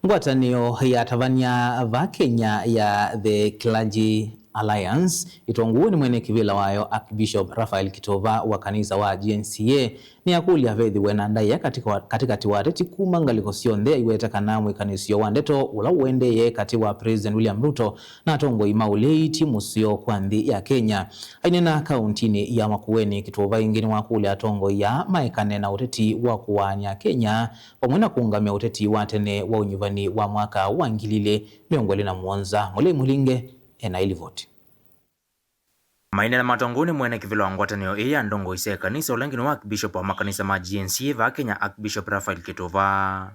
Ngwatanio ya tavania va Kenya ya The Clergy Alliance itonguo ni mwene kivila wayo Archbishop Raphael Kitova wa kanisa wa GNCA ni akulya vethiwe na ndaia katikati wa ateti kuma ngaliko syonthe iweta kana mwikanisio wa ndeto ula uendeye kati wa President William Ruto na atongoi maulei musio kwa nthi ya Kenya. Ainena kauntini ya Makueni Kitova ingi ni wakulya atongoi ya maekane na uteti wa kuwania Kenya pamwe na kuungamia uteti wa tene wa unyuvani wa mwaka wa 2027. Mulei Mulinge ena ilivoti. Maina na matongoni mwene kivilo wa ngwatanio iya ndongo ise kanisa ulangini wa Archbishop wa makanisa ma GNCA va Kenya Archbishop Raphael Kitova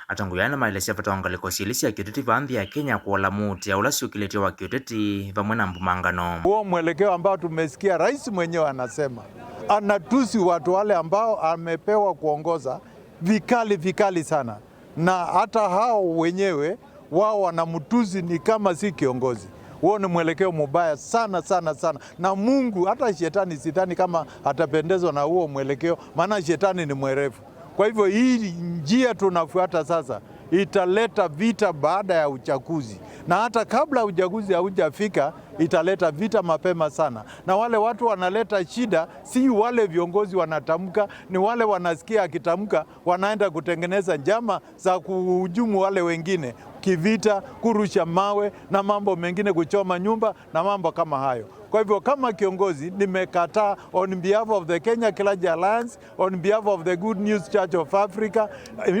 atonguyana maelesya vata wa ngaliko syili sya kiuteti va nthi ya Kenya kuola mutia ula syukiletye wa kiuteti vamwe na mbumangano. Huo mwelekeo ambao tumesikia rais mwenyewe anasema anatusi watu wale ambao amepewa kuongoza vikali vikali sana, na hata hao wenyewe wao wanamtusi ni kama si kiongozi. Huo ni mwelekeo mubaya sana sana sana, na Mungu hata shetani sidhani kama atapendezwa na huo mwelekeo, maana shetani ni mwerevu. Kwa hivyo hii njia tunafuata sasa italeta vita baada ya uchaguzi, na hata kabla uchaguzi haujafika italeta vita mapema sana. Na wale watu wanaleta shida si wale viongozi wanatamka, ni wale wanasikia akitamka wanaenda kutengeneza njama za kuhujumu wale wengine kivita, kurusha mawe na mambo mengine, kuchoma nyumba na mambo kama hayo. Kwa hivyo kama kiongozi nimekataa, on behalf of the Kenya Clergy Alliance, on behalf of the Good News Church of Africa,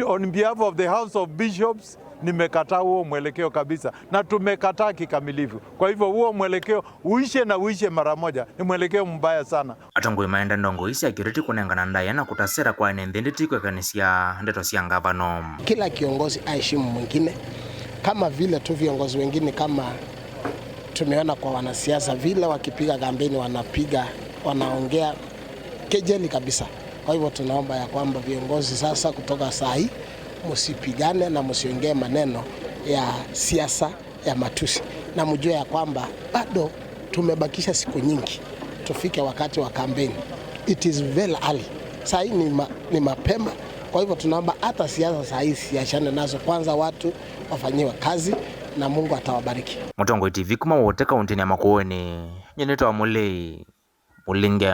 on behalf of the House of Bishops, nimekataa huo mwelekeo kabisa, na tumekataa kikamilifu. Kwa hivyo huo mwelekeo uishe na uishe mara moja, ni mwelekeo mbaya sana. Atongoi maenda ndongo isi akiriti kunengana ndaya na kutasera kwa ene nthi nditi kwekanisya ndeto sya ngavano. Kila kiongozi aheshimu mwingine kama vile tu viongozi wengine, kama tumeona kwa wanasiasa vile wakipiga kampeni wanapiga wanaongea kejeli kabisa. Kwa hivyo tunaomba ya kwamba viongozi sasa kutoka saa hii msipigane na msiongee maneno ya siasa ya matusi, na mjue ya kwamba bado tumebakisha siku nyingi tufike wakati wa kampeni. It is very early. Saa hii ni mapema. Kwa hivyo tunaomba hata siasa saa hii siachane nazo kwanza, watu wafanyiwe kazi na Mungu atawabariki. Mutongoi TV kuma wote kaunti ya Makueni nyenetwa Mulei Mulinge.